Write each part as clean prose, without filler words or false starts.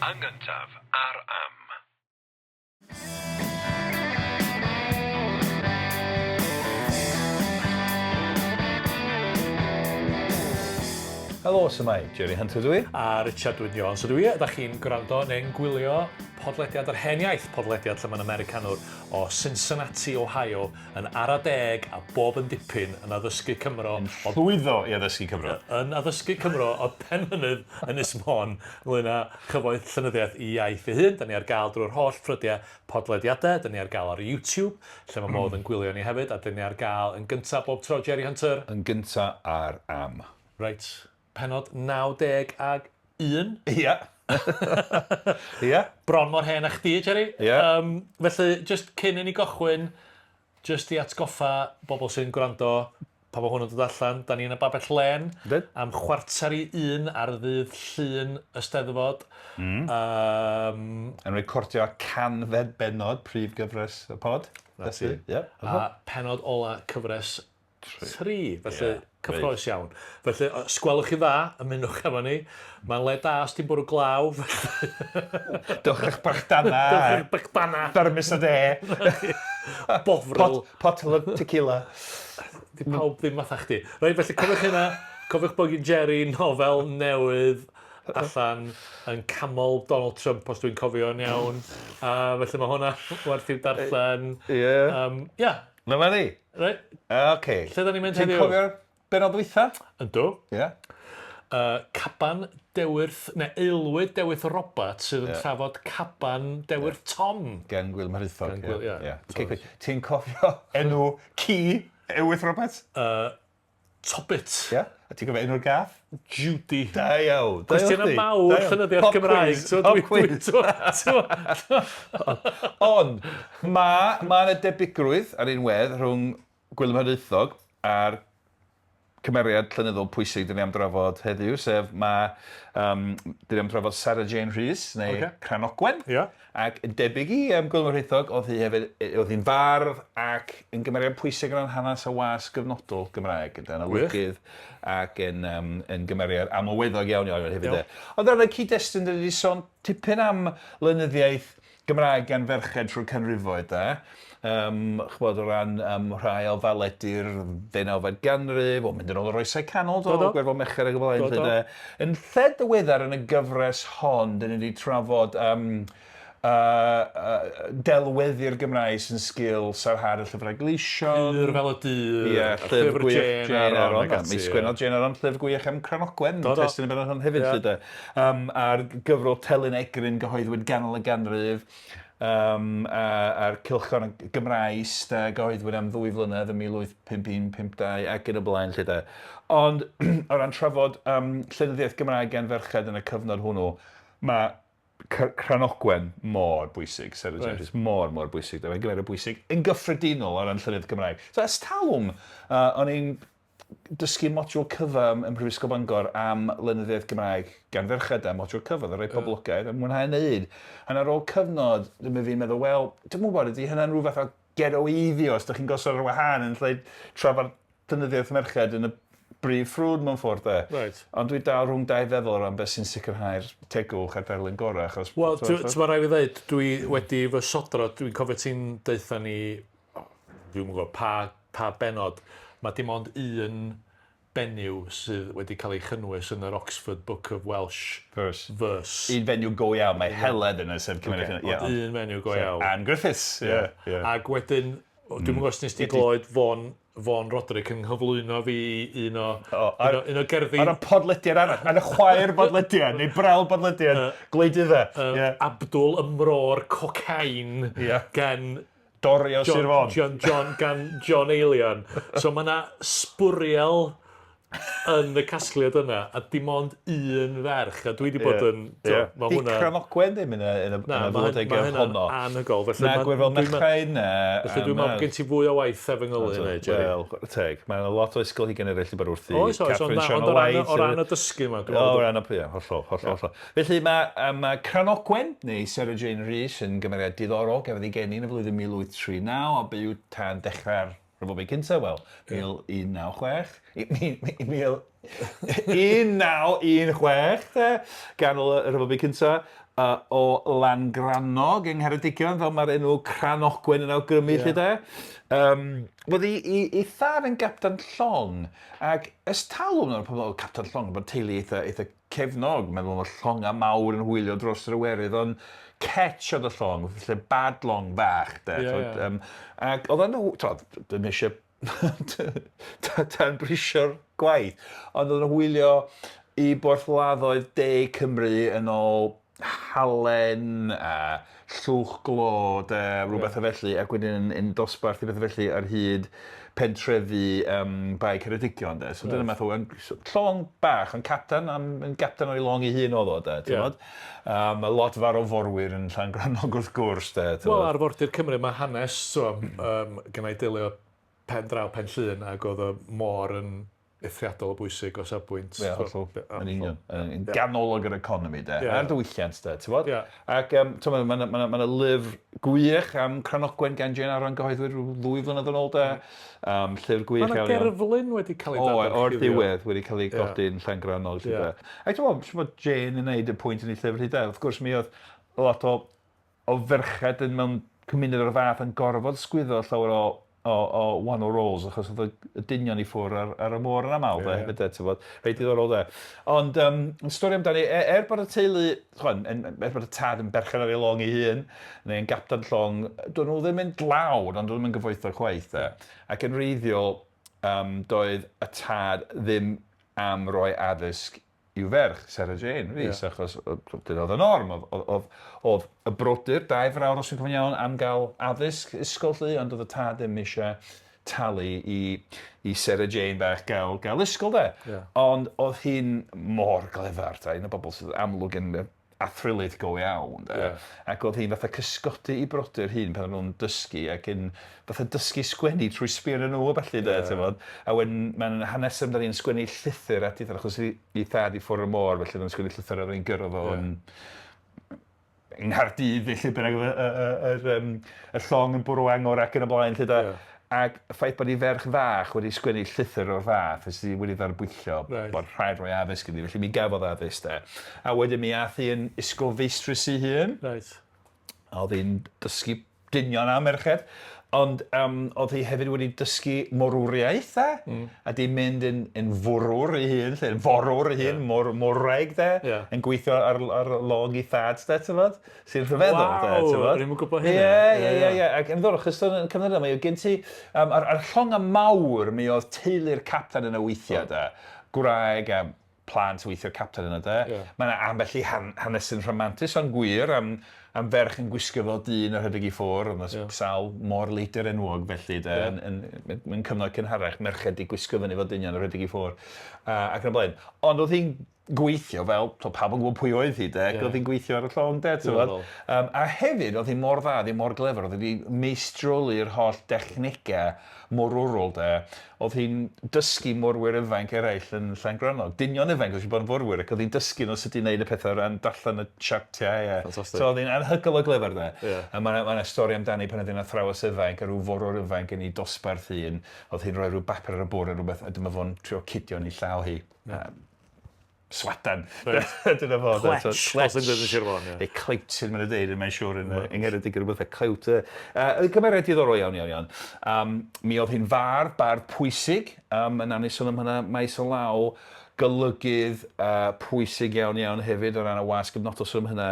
Yn gyntaf ar Am. Helo, shwmae? Jerry Hunter dw i. A Richard Wyn Jones ydw i. Ydych chi'n gwrando neu'n gwylio podlediad yr Hen Iaith, podlediad lle mae'n Americanwr o Cincinnati, Ohio, yn ara deg a bob yn dipyn yn addysgu Cymro Yn llwyddo i addysgu Cymro. Yn addysgu Cymro o Penmynydd, Ynys Môn, ynglŷn â chyfoeth llenyddiaeth i iaith ei hun. Da ni ar gael drwy'r holl ffrydiau podlediadau, da ni ar gael ar YouTube, lle mae modd yn gwylio ni hefyd, a da ni ar gael yn gyntaf bob tro, Jerry Hunter. Yn gyntaf ar Am. Reit, pennod 91. Ia. Ia. Bron mor hen â chdi, Jerry. Ia. Um, felly, just cyn i ni gochwyn, just i atgoffa bobl sy'n gwrando pa mae hwn yn dod allan, da ni yn y Babell Lên am 12:45 ar ddydd Llun y Steddfod. Mm. Yn recordio canfed bennod prif gyfres y pod. Na ti. Ie. A pennod ola cyfres 3. Felly, yeah, cyffroes iawn. Felly, sgwelwch chi dda, ymunwch efo ni. Mae'n le da os ti'n bwrw glaw. Dewch eich brachdana. Dewch eich brachdana. Thermos o de. Bovril. Pot, pot o tequila. Di pawb ddim fatha chdi. Reit, felly cofiwch hynna. Cofiwch bod gen Jerry nofel newydd allan yn camol Donald Trump, os dwi'n cofio'n iawn. Felly mae hwnna werth i'w darllen. Ie. Yeah. Yeah. Dyma ni. Reit. Oce. Lle da ni'n mynd heddiw? Ti'n cofio'r benod ddwytha? Yndw. Ie. Yeah. Caban Dewyrth, neu Aelwyd Dewyrth Roberts sydd yn yeah. trafod Caban Dewyrth yeah. Tom. Gan Gwilym Hiraethog. Gan Gwil, ie. Yeah. Okay, Ti'n cofio enw ci Ewyrth Roberts? Tobit. Ie? A ti'n cofio enw'r gath? Judy. Da iawn. Cwestiynau mawr llenyddiaeth Gymraeg. Pop quiz. Ond, mae ma yna debygrwydd ar un wedd rhwng Gwilym Hiraethog a'r cymeriad llenyddol pwysig dyn ni am drafod heddiw, sef mae um, dyn ni am drafod Sarah Jane Rhys, neu okay. Cranogwen. Yeah. Ac yn debyg i yym Gwilym Hiraethog, oedd hi hefyd, oedd hi'n fardd ac yn gymeriad pwysig o ran hanes y wasg gyfnodol Gymraeg, yn olygydd ac yn, um, yn gymeriad amlweddog iawn iawn hefyd. Iawn. Ond ar y cyd-destun, dyn ni wedi sôn tipyn am lenyddiaeth Gymraeg gan ferched trwy'r canrifoedd, de. Um, ch'bod, o ran um, rhai o faledi'r ddeunawfed ganrif, o mynd yn ôl yr oesau canol, do, do, Gwerful Meched ac y blaen. Do, do. Yn lled ddiweddar yn y gyfres hon, dyn ni wedi trafod um, delweddu'r Gymraes yn sgil sarhad y llyfrau gleision. Llyfr fel y dydd. Ie, llyfr gwych Jane Aron. Mi sgwennodd Jane Aron llyfr gwych am Cranogwen, testun y bennod hon hefyd. Yeah. A'r gyfrol Telyn Egryn gyhoeddwyd ganol y ganrif. Um, a, a'r cylchgrawn Gymraes da, gyhoeddwyd am ddwy flynedd yn 1851, 52 ac yn y blaen lle da. Ond o ran trafod um, llenyddiaeth Gymraeg gan ferched yn y cyfnod hwnnw, mae Cranogwen mor bwysig, Sarah right. James, mor, mor bwysig. Mae'n gymeriad bwysig yn gyffredinol o ran llenyddiaeth Gymraeg. So ers talwm, o'n i'n dysgu modiwl cyfa ym Mhrifysgol Bangor am lenyddiaeth Gymraeg gan ferched a modiwl cyfa, oedd reit poblogaidd, a mwynhau neud. A ar ôl cyfnod, dyma fi'n meddwl, wel, dwi'm yn gwybod, ydy hynna'n rhyw fath o geroeiddio, os ydych chi'n gosod ar wahân yn lle trafod llenyddiaeth merched yn y brif ffrwd mewn ffordd de. Right. Ond dwi dal rhwng dau feddwl o ran beth sy'n sicrhau'r tegwch a'r darlun gorau, achos... Wel, ti'n ma rhaid fi ddeud, dwi wedi fy sodro, dwi'n cofio ti'n deutha ni, dwi'm yn gwybod pa, pa bennod, mae dim ond un benyw sydd wedi cael ei chynnwys yn yr Oxford Book of Welsh Verse. Verse. Un fenyw go iawn, mae Heledd yna sef cymeriad. Okay. Ond un fenyw go iawn. Anne Griffiths. Ie. Yeah. Ac wedyn, dwi'm yn gwybod os nes ti glywed Vaughan, Vaughan Roderick yn nghyflwyno fi i un o, oh, ar, un o, un o gerddi... Ar y podlediad arall, ar y chwaer bodlediad, neu brawl bodlediad, gwleidydda. Yeah. Abdul Ymro'r cocaine yeah. gen Dorio Sir Fôn. John, John, gan John Eilian. So mae yna sbwriel yn y casgliad yna, a dim ond un ferch, a dwi wedi bod yn... Yeah. Mae hwnna... Di Cranogwen ddim yn y, yn y, yn y fodeg honno. Anhygol. Felly, na, Gwirfel Mechain, na. Felly dwi'n meddwl gen ti fwy o waith efo nghylu hynny, Jerry. Wel, teg. Mae'n lot o ysgolheigion eraill wedi bod wrthi. Oes, oes, ond o ran y dysgu yma. O ran y, ie, hollol, hollol, hollol. Felly mae, mae Cranogwen, neu Sarah Jane Rhys, yn gymeriad diddorol, gafodd ei geni yn y flwyddyn 1839 a byw tan dechrau'r Rhyfel Byd Cyntaf, wel, 1196, 1916, de, ganol y Rhyfel Byd Cynta, o Langrannog yng Ngheredigion, fel mae'r enw Cranogwen yn awgrymu, yeah. lle de. Oedd ei, ei, ei thad yn gapten llong, ac ers talwm oedd pobl o capten llong, bod teulu eitha, eitha cefnog, meddwl oedd llongau mawr yn hwylio dros yr Iwerydd, ond catch oedd y llong, felly bad long bach, de. Yeah, yeah. Ac oedd nhw, twod, ddim eisiau tanbrisio'r gwaith. Ond oedden nhw'n hwylio i borthladdoedd De Cymru yn ôl halen a llwch glo de, rhywbeth yeah. felly, ac wedyn yn, yn dosbarth i bethau felly ar hyd pentrefi Bae Ceredigion de. So right. dyna math o llong bach, ond captan, am, yn gaptan o'i long ei hun oedd o de, ti'n yeah. Mae lot fawr o forwyr yn Llangrannog wrth gwrs de. Wel, arfordir Cymru, mae hanes, so, gynna i deulu o pen draw Pen Llŷn ac oedd y môr yn eithriadol o bwysig o safbwynt... Ie, hollol. Yn union. Yn ganolog yr economi de, a'r diwylliant de, ti'n bod? Ac um, mae yna ma, ma, ma lyfr gwych am Cranogwen gan Jane Aaron gyhoeddwyd rhyw ddwy flynedd yn ôl de. Llyfr gwych iawn. Mae yna gerflun wedi cael ei dadorchuddio. O'r diwedd wedi cael ei godi yn Llangrannog. Yeah. Ac ti'n meddwl, bod Jane yn neud y pwynt yn ei llyfr hi de. Wrth gwrs mi oedd lot o, o ferched yn mewn cymuned o'r fath yn gorfod sgwyddo llawer o o, o wahanol roles, achos oedd y dynion i ffwr ar, ar y môr yn aml, yeah. de, hefyd, de, reit diddorol, de. Ond, um, stori amdani, er, er bod y teulu, chwan, en, er bod y tad yn berchen ar ei long ei hun, neu yn gapten llong, doedd nhw ddim yn dlawd, ond doedd nhw'n gyfoethog chwaith, de. Ac yn wreiddiol, doedd y tad ddim am roi addysg i'w ferch, Sarah Jane Rees, yeah. achos dyna oedd y norm. Oedd, oedd, oedd y brodyr, dau frawd os yn cofio'n iawn, am gael addysg ysgol lly, ond oedd y tad ddim eisiau talu i, i Sarah Jane bach gael, gael ysgol de. Yeah. Ond oedd hi'n mor glyfar, ta, un o bobl sydd amlwg yn athrylith go iawn, de. Yeah. Ac oedd hi'n fatha cysgodi i brodyr hun pan nhw'n dysgu ac yn fatha dysgu sgwennu trwy sbio arnyn nhw a ballu, de, yeah. ti'n A wedyn mae'n hanes amdani yn sgwennu llythyr at ei achos i, i thad i ffwrdd y môr, felly oedd yn sgwennu llythyr ar ein gyrra fo yeah. yn yng Nghaerdydd, felly bynnag y, y, y, y, y llong yn bwrw angor ac yn y blaen, lle da. Yeah. Ac y ffaith bod ei ferch fach wedi sgwennu llythyr o'r fath, ys wedi ddarbwyllo right. bod rhaid rhoi addysg iddi, felly mi gafodd addysg de. A wedyn mi ath hi yn ysgol feistrys ei hun. Right. A oedd hi'n dysgu dynion a merched. Ond um, oedd hi hefyd wedi dysgu morwriaeth, de? A di mynd yn, yn fwrwr ei hun, lle, yn forwr ei hun, yeah. mor, morwraig, de? Yeah. Yn gweithio ar, ar long i thad, de, ti'n fod? Sy'n rhyfeddol, wow, de, ti'n fod? O'n i'n gwybod hynna. Ie, ie, ie, ie. Ac yn ddiddorol, chos yn cyfnod yma, mae gen ti, um, ar, ar llonga mawr, mi oedd teulu'r capten yna weithiau, oh. de. Gwraig a plant weithio'r capten yna, de. Yeah. Mae yna ambell i han, hanesyn rhamantus, ond gwir, am, am ferch yn gwisgo fel dyn a rhedeg i ffwr, ond yeah. sawl mor leidr enwog felly, de, yeah. yn, yn, yn, yn cyfnod cynharach, merched i gwisgo fyny fel dynion a rhedeg i ffwr, ac yn y blaen. Ond oedd hi'n gweithio fel, to, pawb yn gwybod pwy oedd hi, de, yeah. oedd hi'n gweithio ar y llong, de, ti'n a hefyd, oedd hi mor dda, oedd hi mor glyfar, oedd hi wedi meistroli'r holl dechnegau morwrol, de. Oedd hi'n dysgu morwyr ifanc eraill yn Llangrannog. Dynion ifanc oedd wedi bod yn forwyr, ac oedd hi'n dysgu nhw sut i wneud y pethau o ran darllen y siartiau. A... Fantastic. So oedd hi'n anhygoel o glyfar, de. Yeah. A mae yna stori amdani pan oedd hi'n athrawes ifanc a rhyw forwr ifanc yn ei dosbarth hi, oedd hi'n rhoi rhyw bapur ar y bwrdd a rhywbeth, a dyma fo'n trio cydio yn ei llaw hi. Yeah. Swadan. Right. Dyna fo. Cletch. Cletch. Os yn dweud yn Sir Fôn, ie. Neu clewtyn, mae'n dweud, mae'n siŵr yn yng Ngheredigion, rhywbeth fel clewt. Uh, cymeriad diddorol iawn, iawn, iawn. Mi oedd hi'n fardd, bardd pwysig, yn nawn ni sôn am hynna maes o law, golygydd pwysig iawn iawn hefyd o ran y wasg gyfnodol sôn am hynna.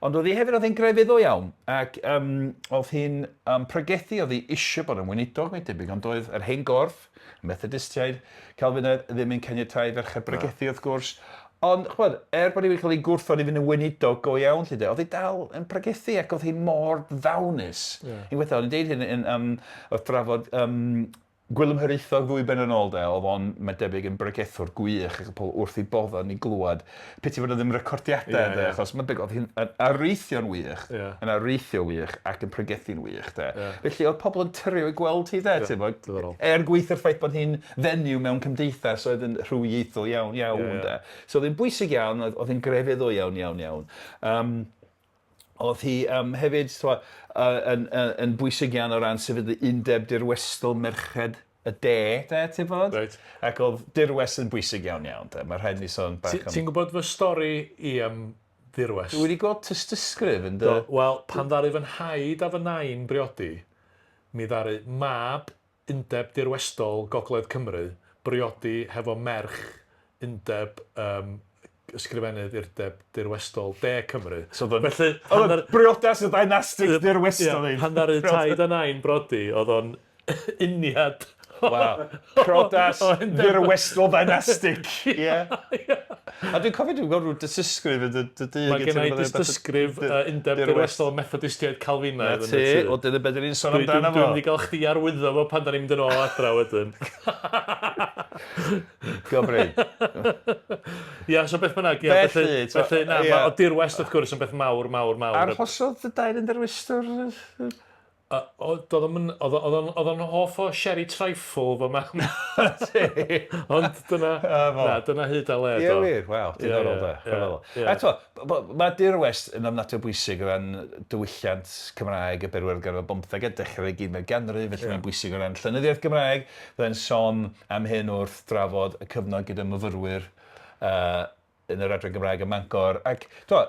Ond oedd hi hefyd, oedd hi'n grefyddol iawn, ac um, oedd hi'n pregethu, oedd hi eisiau bod yn weinidog, mae'n debyg, ond oedd yr hen gorff, Methodistiaid Calfinaidd ddim yn caniatáu ferched bregethu wrth gwrs. Ond, ch'mod, er bod hi wedi cael ei gwrthod i fynd yn weinidog go iawn, 'lly de, oedd hi dal yn pregethu ac oedd hi mor ddawnus. Yeah. Unwaith o'n i'n deud hyn yn, wrth drafod Gwilym Hiraethog ddwy ben yn ôl de, oedd o'n, mae debyg, yn bregethwr gwych ac oedd pobl wrth ei boddau yn ei glywed. Piti fod o ddim recordiadau yeah, de, yeah. achos mae'n debyg oedd hi'n areithio'n wych, yeah. yn areithio wych ac yn pregethu'n wych de. Yeah. Felly oedd pobl yn tyrio i gweld hi de, yeah. ti'n bod? Diddorol. Er gweithio'r ffaith bod hi'n fenyw mewn cymdeithas oedd yn rhywiaethol iawn, iawn yeah, yeah. de. So oedd hi'n bwysig iawn, oedd, oedd hi'n grefyddol iawn, iawn, iawn. Oedd hi hefyd twa, yn, yn, yn bwysig iawn o ran sefydlu undeb dirwestol merched y y de, de, ti'n bod? Reit. Ac oedd dirwest yn bwysig iawn iawn, de. Mae rhaid ni sôn bach am... Ti'n gwybod fy stori i am ddirwest? Dwi wedi gweld tystysgrif yn dy... Do, wel, pan ddaru fy nhaid a fy nain briodi, mi ddaru mab Undeb Dirwestol Gogledd Cymru briodi hefo merch Undeb um, Ysgrifennydd Undeb Dirwestol De Cymru. So oedd o'n... Felly, Oedd o'n briodas y dynastig dirwestol. Ie, pan ddaru taid a nain brodi, oedd o'n uniad. Waw. Priodas ddirwestol dynastig. Ie. A dwi'n cofio dwi'n gweld rhyw dystysgrif yn dy dŷ. Mae gen i dystysgrif Undeb Dirwestol Methodistiaid Calfinaidd yn y tŷ. tŷ. O, dyna beth ni'n sôn amdano fo. Dwi'n mynd i gael chdi arwyddo fo pan da ni'n mynd yn ôl adra wedyn. Gofryn. Ia, so beth bynnag. Ia, Felly, felly, na, ia. ma, o dirwest wrth gwrs yn beth mawr, mawr, mawr. Arhosodd dy dair yn ddirwestwr? Oedd o'n oedd o'n hoff o sherry trifle fy mam. Ond dyna, na, dyna hyd a led Ie, o. wir, waw, diddorol de. Rhyfeddol. A t'mo, mae dirwest yn ofnadwy o bwysig o ran diwylliant Cymraeg y bedwaredd ganrif ar bymtheg a dechrau'r ugeinfed ganrif, felly mae'n bwysig o ran llenyddiaeth Gymraeg. Byddai'n sôn am hyn wrth drafod y cyfnod gyda myfyrwyr yn yr adran Gymraeg ym Mangor. Ac, t'mo,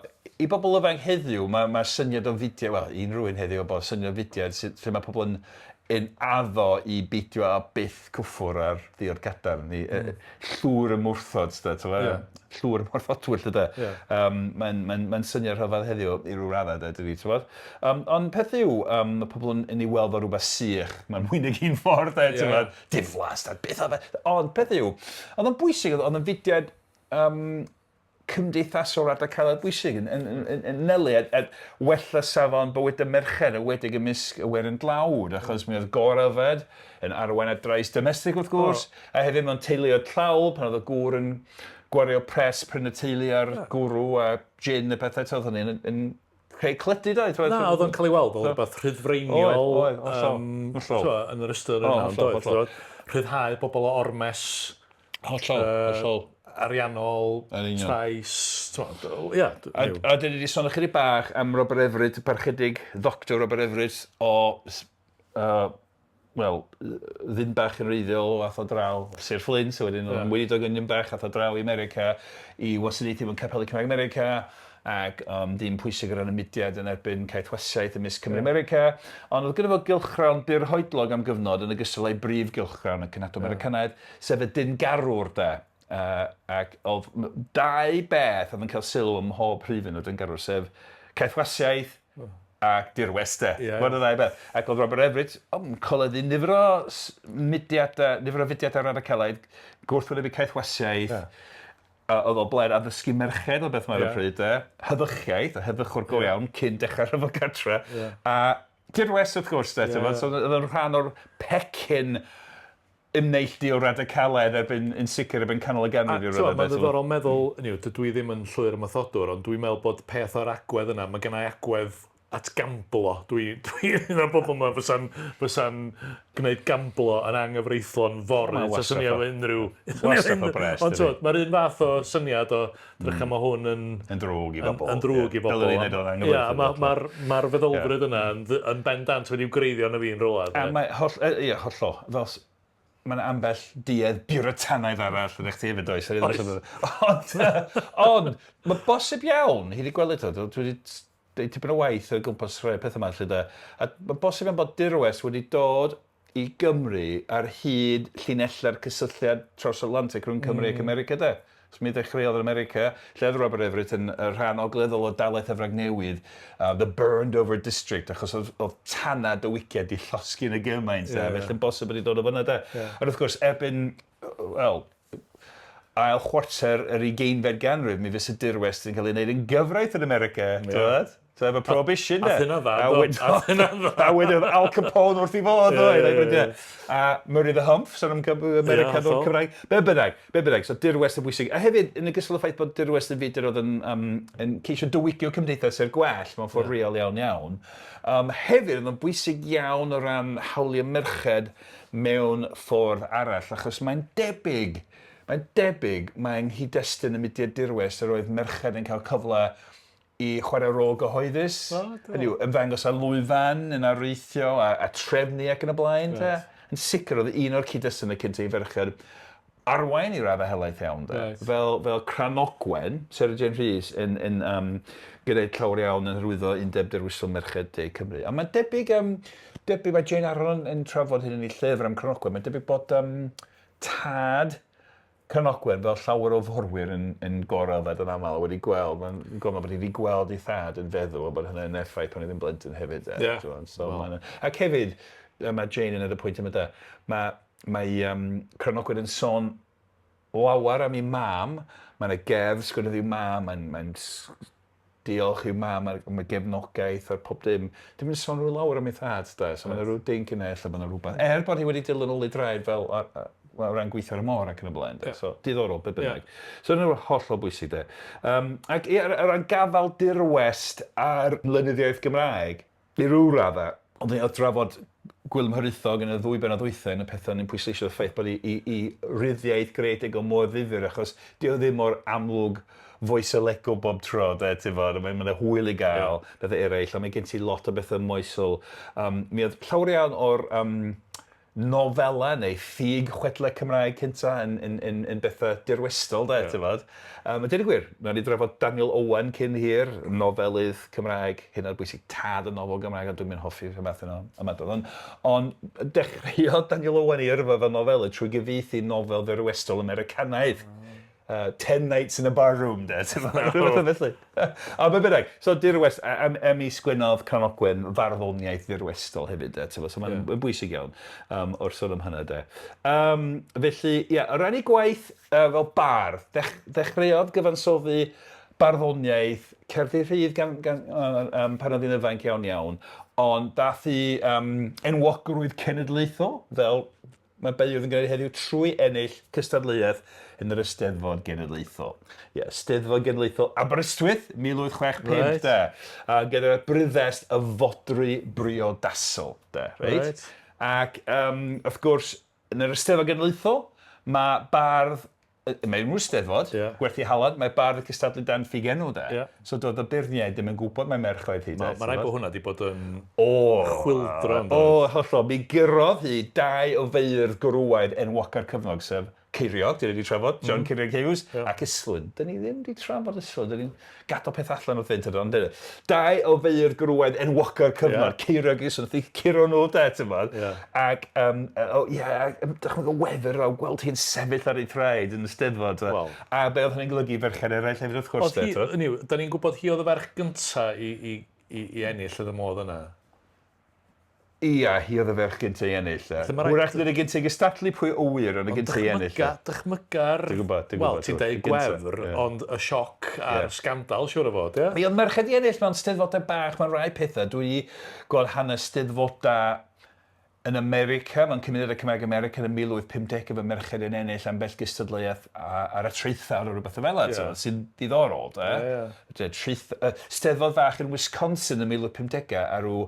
i bobl ifanc heddiw, mae ma syniad o fudiad, wel, unrhyw un heddiw, bod syniad o fudiad sydd, lle mae pobl yn addo i beidio â byth cwffwr ar ddiod cadarn, i llwyr ymwrthod, de, t'mo'? Llwyr ymwrthodwyr, lle de. Mae'n ma syniad rhyfedd heddiw i ryw raddau, de, dydi, t'mod? Ond peth yw, mae pobl yn ei weld fel rhywbeth sych, mae'n mwy nag un ffordd, de, t'mod? Diflas, da, beth oedd e? Ond peth yw, oedd o'n bwysig, oedd o'n fudiad cymdeithasol radicalaidd bwysig yn nelu at wella safon bywyd y merched, enwedig ymysg y werin dlawd, achos mi oedd goryfed yn arwain at drais domestig wrth gwrs, a hefyd mewn teuluoedd tlawd, pan oedd y gŵr yn gwario pres prynu teulu ar gwrw a gin a pethau, oedd hynny yn creu cledi, doedd? Na, oedd o'n cael ei weld fel rhywbeth rhyddfreiniol. Oedd, hollol, hollol. T'mo, yn yr ystyr yna, Hollol, doedd, hollol. t'mo, rhyddhau bobl o ormes Hollol, hollol. ariannol, Yn union. trais, t'mo, ia, A dyn ni wedi sôn ychydig bach am Robert Everett, y parchedig Dr Robert Everett o, wel, ddyn bach yn wreiddiol ath o draw Sir Flint, so wedyn yeah. weinidog yn bach ath o draw i America i wasanaethu mewn capeli Cymraeg America, ac dyn pwysig o ran y mudiad yn erbyn caethwasiaeth ymysg Cymru America. Ond oedd gyda fo gylchgrawn byrhoedlog am gyfnod yn ogystal â'i brif gylchgrawn y Cenhadwr Americanaidd, sef y Dyngarwr, de. Ac oedd dau beth oedd yn cael sylw ym mhob rhifyn o Dyngarwr, sef caethwasiaeth ac dirwest, de. Mae'n y ddau beth. Ac oedd Robert Everett yn coleddu nifer o mudiadau, nifer o fudiadau radicalaidd, gwrthwynebu caethwasiaeth, oedd o blaid addysgu merched o beth mae'r pryd, de. Heddychiaeth, a heddychwr go iawn, cyn dechrau rhyfel cartre. A dirwest wrth gwrs, de, yeah. So oedd o'n rhan o'r pecyn ymneilltuol radicalaidd erbyn, yn sicr erbyn canol y ganrif i T'mo, raddau, mae'n de, ddiddorol meddwl, hynny yw, dydw i ddim yn llwyr ymwrthodwr, ond dwi'n meddwl bod peth o'r agwedd yna, mae gennai agwedd at gamblo. Dwi un o'r bobl yma fysa'n gwneud gamblo yn anghyfreithlon fory. Mae'n Taswn i wastraff efo unrhyw... wastraff o bres, Ond dydi? t'mod, mae'r un fath o syniad o drycha mae hwn yn... Yn ddrwg i bobl. Yn ddrwg i bobl. Dylwn ni wneud o'n Ia, anghyfreithlon. mae'r feddylfryd yna yn bendant wedi'w gwreiddio yn y fi'n rhywle. A mae holl, ie, hollol. Fel, mae yna ambell duedd Buritanaidd arall yn eich ti hefyd, oes? Oes. Ond, mae bosib iawn, hi wedi gweld eto, dwi wedi deud tipyn o waith o gwmpas rhai pethau yma, lle de. A mae bosib iawn bod dirwest wedi dod i Gymru ar hyd llinellau'r cysylltiad tros-Atlantic rhwng Cymru ac America, de. So mi ddechreuodd yn America, lle oedd Robert Everett yn y rhan ogleddol o dalaith Efrog Newydd, the burned over district, achos oedd tanau diwygiad di llosgi yn y gymaint, yeah, felly'n bosib wedi dod o fyna, de. Ond wrth gwrs, erbyn, wel, ail chwarter yr 20fed ganrif, mi fysa dirwest yn cael ei wneud yn gyfraith yn America, yeah. Ti'n So efo prohibition, de. Ath hynna'n dda, A do. Ath hynna'n dda. A wedyn Al Capone wrth i fod, Ie, oedd. ie, ie. A Murray the Humph, sôn am America Ie, o'r hollol. Cymraeg. Be bynnag, so dirwest yn bwysig. A hefyd, yn ogystal â'r ffaith bod dirwest yn fudur oedd yn ceisio diwygio cymdeithas er gwell mewn ffordd real iawn iawn. Hefyd, oedd yn bwysig iawn o ran hawliau merched mewn ffordd arall, achos mae'n debyg, mae'n nghyd-destun y mudiad dirwest yr oedd merched yn cael cyfle i chwarae rôl gyhoeddus. O, do. Hynny yw, ymddangos ar lwyfan, yn areithio a trefnu ac yn y blaen. Right. Yn sicr oedd un o'r cyd-destunau cyntaf i ferched arwain i raddau helaeth iawn, de. Reit. Fel, fel Cranogwen, Sarah Jane Rhys, yn, yn um, gwneud llawer iawn yn hyrwyddo Undeb Derwisol Merched De Cymru. A mae'n debyg, um, debyg mae Jane Aaron yn, yn trafod hyn yn ei llyfr am Cranogwen, mae'n debyg bod um, tad Cranogwen, fel llawer o forwyr yn, yn gorau-yfed yn aml, wedi gweld, mae'n gormod bod hi wedi gweld ei thad yn feddw, a bod hynny'n effaith pan oedd yn blentyn hefyd. De, Yeah. So, well. Ac hefyd, mae Jane yn y pwynt yma, de, mae, mae um, Cranogwen yn sôn lawer am ei mam, mae'n y gerdd sgwennodd i'w mam, mae'n mae diolch i'w mam am y gefnogaeth a'r pob dim. Dim yn sôn rhyw lawer am ei thad, de, so mae'n rhyw dink yna, ella bod yna rhywbeth. Er bod hi wedi dilyn ôl ei draed fel o ran gweithio ar y môr ac yn y blaen, de. Ie. So, diddorol, be bynnag. So, yna hollol bwysig, de. Ac ie, o ran gafael dirwest ar lenyddiaeth Gymraeg, i ryw raddau, ond oedd drafod Gwilym Hiraethog yn y ddwy bennod ddwytha yn y pethau ni'n pwysleisio y ffaith bod i ryddiaith greadigol mor ddifyr, achos di o ddim mor amlwg foesolegol bob tro, de, ti'n fod, mae'n ma hwyl i gael yeah. bethau eraill, a mae gen ti lot o bethau moesol. Mi oedd llawer iawn o'r nofela neu ffug chwedlau Cymraeg cynta yn bethau dirwestol, de, yeah. Ti'n fod. A dweud y gwir, nawn ni drafod Daniel Owen cyn hir, nofelydd Cymraeg, hynod bwysig, tad y nofel Gymraeg, ond dwi'n mynd hoffi rhyw math yno ymadrodd. Ond dechreuodd Daniel Owen ei yrfa fel nofelydd trwy gyfieithu nofel ddirwestol Americanaidd. 10 Nights in a Barroom, de. Ti'n fod? Rhywbeth felly. A be bynnag, so dirwest, a mi sgwennodd Cranogwen farddoniaeth ddirwestol hefyd, de, ti'n fod? So mae'n yeah. bwysig iawn o'r sôn am hynny, de. Felly, ie, yeah, o ran ei gwaith fel bardd, dechreuodd gyfansoddi barddoniaeth, cerddi rhydd gan pan oedd hi'n ifanc iawn iawn, ond dath hi enwogrwydd cenedlaethol, fel mae beirdd yn gwneud heddiw, trwy ennill cystadleuaeth yn yr Eisteddfod Genedlaethol. Ie, yeah, Steddfod Genedlaethol Aberystwyth, 1865, Reit. de. A gyda bryddest y fodrwy briodasol, de, reit? Reit. Ac, wrth gwrs, yn yr Eisteddfod Genedlaethol, mae bardd, mae unrhyw Steddfod, Ie. gwerthu halad, mae bardd yn cystadlu dan ffugenw, de. Ie. So doedd y beirniaid ddim yn gwybod mai merch oedd hi, de. Mae rhaid bod hwnna wedi bod yn O! chwyldro, yn O, doedd? hollol. Mi gurodd hi dau o feirdd gwrywaidd enwoca'r cyfnod, sef Ceiriog, dyn ni wedi trafod, John Ceiriog Hughes, ac Islwyn. Dyn ni ddim wedi trafod Islwyn, dyn ni'n gadael peth allan wrth fynd, ond dyn ni. Dau o feirdd gwrywaidd enwoca'r cyfnod, Ceiriog Islwyn, wrth i curo nhw, de, ti'n bod. Ac, o, ie, dychmyg o wefr o gweld hi'n sefyll ar ei thraed yn y Steddfod. Wel. A be oedd hynny'n golygu i ferched eraill hefyd, wrth gwrs, Oedd de, hi, t'mod. hynny yw, da ni'n gwybod hi oedd y ferch gynta i ennill yn y modd yna. Ia, hi oedd y ferch gyntaf i ennill. Felly ma' raid- Hwyrach nid y gyntaf i gystadlu pwy o wir, ond y gyntaf i ennill. Dychmyga'r... Dwi'n gwbod, dwi'n Wel, gwbod, ti'n deud y gynta, gwefr, ie. ond y sioc a'r Ie. sgandal, siŵr o fod, ie? Mi oedd merched i ennill mewn steddfodau bach, mewn rai pethau. Dwi gweld hanes steddfodau yn America, mewn cymunedau Cymraeg America yn y 1850 efo merched yn ennill ambell gystadleuaeth ar y traethawd o rhywbeth fel yna, Ie. sy'n diddorol, de. Ie, ie. Steddfod fach yn Wisconsin yn 1850 a rhyw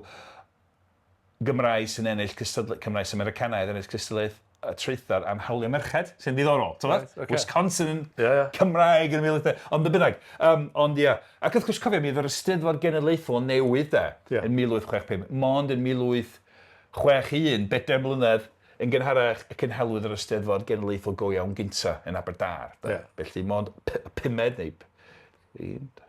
Gymraes yn ennill Cymraes Americanaidd yn ennill cystadleuaeth y traethawd am hawliau merched, sy'n ddiddorol, ti'n Right, gwbod? ocê. Wisconsin yn Ie, ie. Cymraeg yn 1850, ond be bynnag. Ond ia, ac wrth gwrs cofio, mi oedd yr Eisteddfod Genedlaethol newydd de, Ie. yn 1865, mond yn 1861, 4 mlynedd yn gynharach y cynhelwyd yr Eisteddfod Genedlaethol go iawn gynta yn Aberdâr. De. Ie. Felly mond pumed neu un, dau,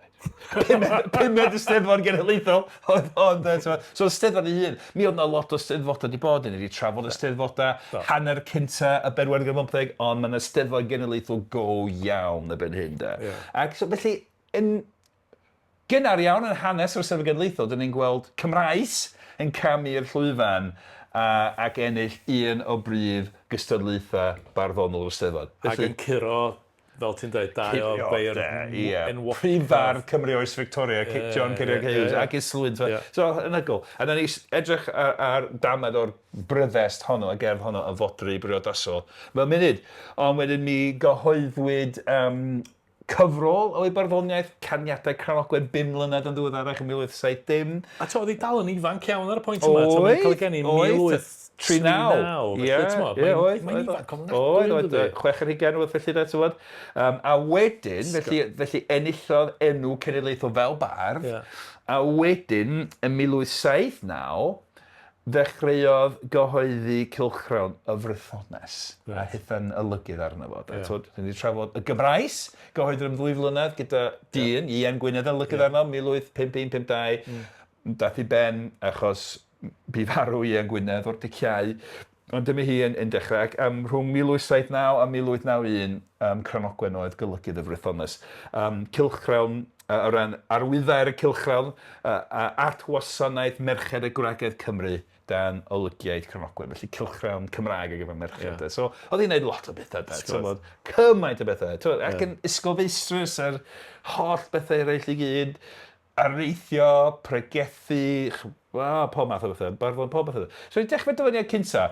pumed Eisteddfod Genedlaethol oedd hon, de, t'mo'. So Eisteddfod ei hun, mi oedd 'na lot o Eisteddfodau wedi bod, ni wedi trafod Eisteddfodau hanner cynta y bedwaredd ganrif bymtheg, ond mae 'na Eisteddfod Genedlaethol go iawn erbyn hyn, de. Ie. Ac so, felly, yn gynnar iawn yn hanes o'r Eisteddfod Genedlaethol, dyn ni'n gweld Cymraes yn camu i'r llwyfan ac ennill un o brif gystadlaethau barddonol yr Eisteddfod. Ac yn curo, fel ti'n dweud, dau o beirdd Ie. enwocaf. Prif fardd Cymru oes Victoria, John Ceiriog Hughes, ac Islwyn. Ie. So, anhygoel. A na ni edrych ar damad o'r bryddest honno, y gerdd honno, y fodrwy briodasol, mewn munud. Ond wedyn mi gyhoeddwyd cyfrol o'i barddoniaeth, Caniadau Cranogwen, 5 mlynedd yn ddiweddarach yn 1870. A to, oedd hi dal yn ifanc iawn ar y pwynt yma. Oedd, Mae'n cael ei geni 1839. Ie, Felly, t'mo', ie, oedd. Mae'n oedd. ifanc ofnadwy, Oedd, yn oedd, dydi? 26 rhywbeth felly, de, ti'n gwbod. A wedyn, felly enillodd enw cenedlaethol fel bardd. Ie. A wedyn, yn 1879, ddechreuodd gyhoeddi cylchgrawn Y Frythones, a hitha'n olygydd arno fo. Yeah. Twod, ni wedi trafod Y Gymraes, gyhoeddwyd am ddwy flynedd gyda dyn, yeah. Ian Gwynedd yn olygydd yeah. arno, 1851-52. Dath i ben achos bu farw Ian Gwynedd o'r diciau. Ond dyma hi yn, yn dechrau, ac rhwng 1879 a 1891, Cranogwen oedd golygydd y Frythones. Cylchgrawn o ran arwyddair y cylchgrawn at wasanaeth merched a gwragedd Cymru dan olygiaeth Cranogwen, felly cylchgrawn Cymraeg ar gyfer merched. Yeah. So, oedd hi'n gwneud lot o bethau, da, so, cymaint o bethau. Twod, ac yn ysgolfeistrus a'r holl bethau eraill i gyd, areithio, pregethu, well, pob math o bethau, barddon, pob math o bethau. So, i dechrau dyfyniad cynta,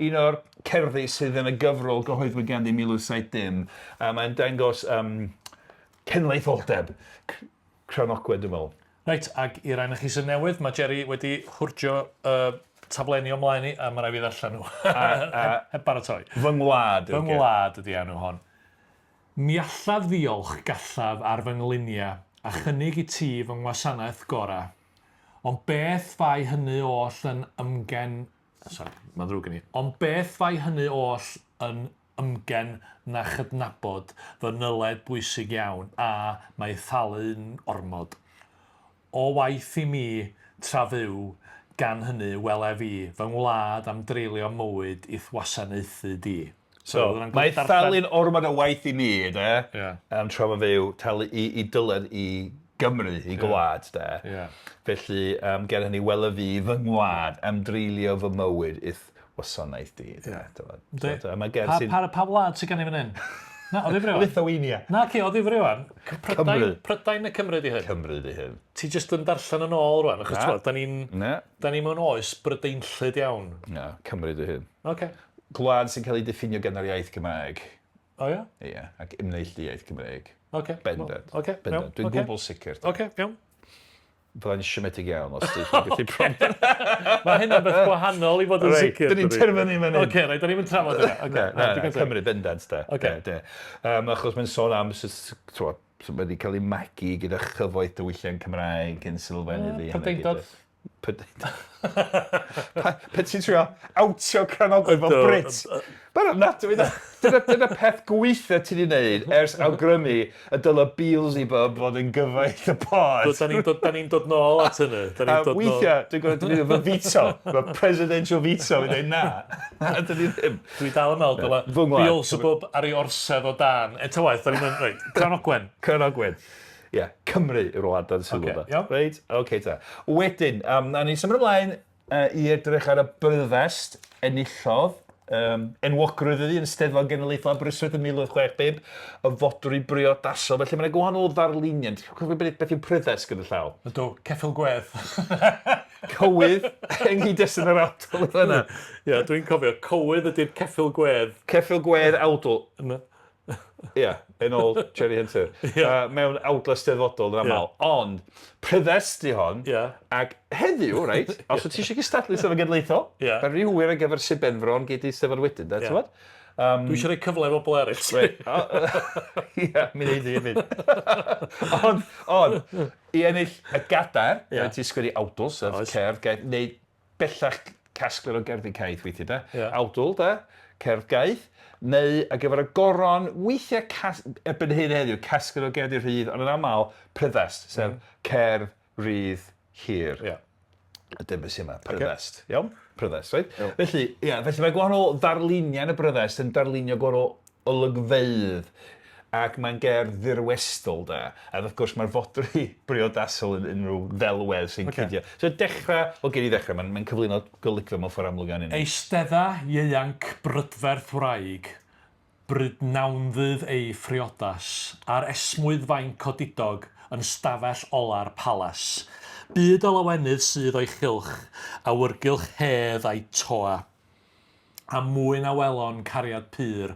un o'r cerddi sydd yn y gyfrol gyhoeddwyd ganddi 1870, a mae'n dangos cenedlaetholdeb Cranogwen, dwi'n meddwl. Reit, ac i rai ohonoch chi sy'n newydd, mae Jerry wedi hwrdio y taflenni o mlaen i, a mae rhaid fi ddarllen nhw. Heb baratoi. Fy ngwlad. Fy ngwlad ydy enw hon. Mi allaf ddiolch, gallaf, ar fy ngliniau, a chynnig i ti fy ngwasanaeth gorau. Ond beth fai hynny oll yn ymgen... Sori, mae'n ddrwg gen i. Ond beth fai hynny oll yn ymgen na chydnabod fy nyled bwysig iawn, a mae thalu'n ormod. O waith i mi, tra fyw, gan hynny, wele fi, fy ngwlad am dreulio mywyd i'th wasanaethu di. So, mae thalu'n ormod o waith i mi, de, yeah. Tra mae'n fyw, talu i, i dyled i Gymru, i gwlad, de. Yeah. Felly, gan hynny, wele fi, fy ngwlad, am dreulio fy mywyd i'th wasanaeth di. Ie. Mae ger sy'n... Pa, pa wlad sydd gen i fan hyn? Na, o ddifri Lithuania. Na, ci, o ddifri wan. Cymru. Prydain neu Cymru di hyn? Cymru di hyn. Ti jyst yn darllen yn ôl rwan, achos ti'n da ni'n... Da ni mewn oes Brydeinllyd iawn. Na, Cymru di hyn. Oce. Gwlad sy'n cael ei diffinio gan yr iaith Gymraeg. O ia? Ie, ac ymneilltuaeth Cymreig. Oce. Bendant. Oce, Bendant. Dwi'n gwbl sicr. Oce, iawn. Byddai'n siomedig iawn os ti'n gallu prom. Mae hynna'n beth gwahanol i fod yn sicr. Dyn ni'n terfynu fan hyn. Oce, reit, da ni'n mynd trafod hynna. Oce, na, Cymru bendant, de. Oce. De. Achos mae'n sôn am, sut, mae wedi cael ei magu gyda chyfoeth diwylliant Cymraeg yn sylfaen iddi. Prydeindod. Pe ti'n trio awtio Cranogwen fel Brit. Mae'n ofnadwy. Dyna, dyna peth gweitha ti wedi wneud ers awgrymu y dyle Beelzebub fod yn gyfaill y pod. Da ni'n dod, da ni dod nôl at hynny. Da ni'n dod Weithiau, dwi'n gwybod dwi'n fy veto, fy presidential veto, fi'n dweud na. Na, dyn ni ddim. Dwi dal yn meddwl dyle Beelzebub ar ei orsedd o dan. Eto waith, da ni'n mynd, reit, Cranogwen. Cranogwen. Ie, yeah, Cymru yw'r wlad dan sylw. Okay, iawn. Reit, oce okay, ta. Wedyn, na ni symud ymlaen i edrych ar y bryddest enillodd. Enwogrwydd iddi yn Steddfod Genedlaethol Aberystwyth yn 1865, y fodrwy briodasol. Felly mae'n gwahanol ddarluniau. Ti'n cofio beth yw pryddest gyda llaw? Ydw, ceffyl gwedd. Cywydd yng nghyd-destun yr awdl oedd yna. Ie, dwi'n cofio, cywydd ydy'r ceffyl gwedd. Ceffyl gwedd awdl. Ie, yn ôl Jerry Hunter. Yeah. Mewn awdl steddfodol yn aml. Yeah. Ond, pryddest di hon, yeah. Ac heddiw, reit, os wyt ti eisiau gystadlu Steddfod Genedlaethol, yeah. Mae'n rhy hwyr ar gyfer Sir Benfro, ond gei di Steddfod wedyn, da, Yeah. ti'n gwbod? Dwi eisiau rhoi cyfle i bobl eraill. Reit. Ie, mi wneud i hefyd. Ond, i ennill y gadair, Ie. rhaid ti sgwennu awdl, sef Oes. cerdd, gaeth, neu bellach casgliad o gerddi caeth weithiau, da. Ie. Awdl, da, cerdd gaeth, neu ar gyfer y goron, weithiau erbyn hyn heddiw, casgliad o gerddi rhydd, ond yn aml, pryddest, sef cerdd rydd hir. Ie. Y dim beth sy'n yma, pryddest. Iawn? Pryddest, reit? Felly, ie, felly mae gwahanol ddarluniau yn y bryddest yn darlunio gwahanol olygfeydd, ac mae'n gerdd ddirwestol, da. A wrth gwrs mae'r fodrwy briodasol yn unrhyw ddelwedd sy'n cuddio. So dechrau, wel gen i ddechrau, mae'n cyflwyno golygfa mewn ffordd amlwg iawn i ni. Eistedda ieuanc brydferth wraig, brydnawnddydd ei phriodas, a'r esmwydd fainc odidog yn stafell ola'r palas. Byd o lawenydd sydd o'i chylch, awyrgylch hedd a'i toa. A mwy na welon cariad pur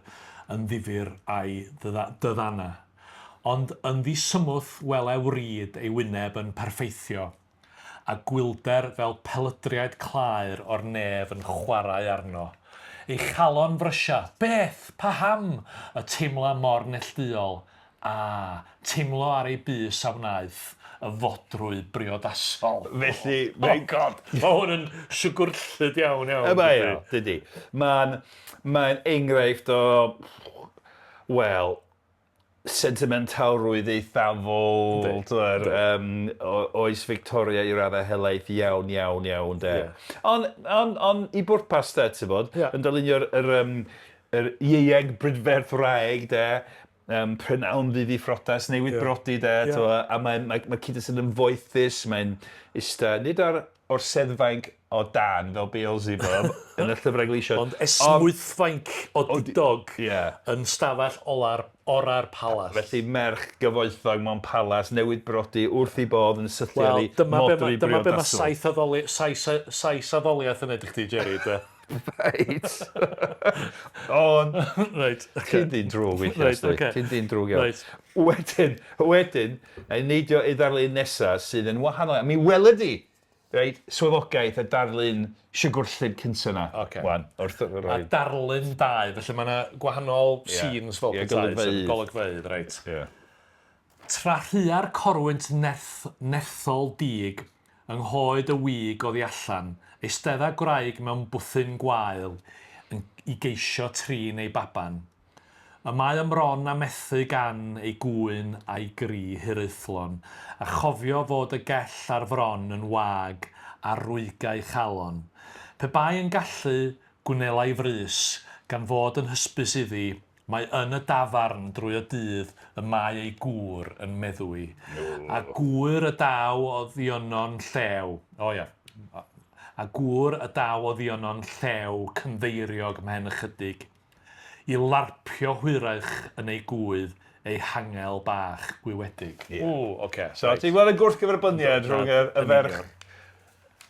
yn ddifyr a'i dyddana. Ond yn ddisymwth wele wrid ei wyneb yn perffeithio, a gwylder fel pelydriaid claer o'r nef yn chwarae arno. Ei chalon frysia, beth, paham, y teimla mor neillduol, A, teimlo ar ei bys a wnaeth y fodrwy briodasol. Felly, oh God! Mae hwn yn siwgwrllyd iawn, iawn. Y mae o, dydy. Mae'n mae enghraifft o, wel, sentimentalrwydd eithafol, twr, oes Victoria i raddau helaeth iawn, iawn, iawn, de. Yeah. Ond on, on, i bwrpas, de, ti'n bod, yeah. yn dylunio'r yr, yr ieueng brydferth wraig, de, prynawn ddydd i phrotas, newydd yeah. brodi, de, yeah. to, a mae'n mae, mae cyd-destun yn foethus, mae'n ista, nid ar orseddfainc o dan fel Beelzebub yn y llyfrau gleision. Ond esmwythfainc o didog yeah. yn stafell ola'r ora'r palas. Felly merch gyfoethog mewn palas, newydd brodi, wrth ei bodd yn syllu ar ei modrwy briodasol. Dyma be mae sais addoliaeth yn edrych di, Jerry, de. Reit. Ond... Reit, oce. Ti'n ddyn drwg weithiau, Reit, oce. Ti'n ddyn drwg iawn. Reit. Wedyn, wedyn, na i neidio i ddarlun nesaf sydd yn wahanol. Mi weled di, reit, swyddogaeth y darlun siwgwrllyd cynta 'na. Oce. Wan, wrth roi... A darlun dau, felly mae yna gwahanol scenes fel petai. Golygfeydd. Golygfeydd, reit. Ie. Tra rhua'r corwynt nerth, nerthol dig yng nghoed y wig oddi allan, eistedda gwraig mewn bwthyn gwael yn i geisio trin ei baban. Y mae ymron a methu gan ei gŵyn a'i gri hiraethlon, a chofio fod y gell ar fron yn wag ar rwygau chalon. Pe bai yn gallu, Gwnelai frys, gan fod yn hysbys iddi mai yn y dafarn drwy y dydd y mae ei gŵr yn meddwi. A gŵyr y daw o ddionon llew. O ia. A gŵr y daw o ddionon llew cynddeiriog mhen ychydig, i larpio hwyrach yn ei gŵydd ei hangel bach gwywedig. Ie. Ww, oce. So ti'n gweld y gwrthgyferbyniad rhwng y ferch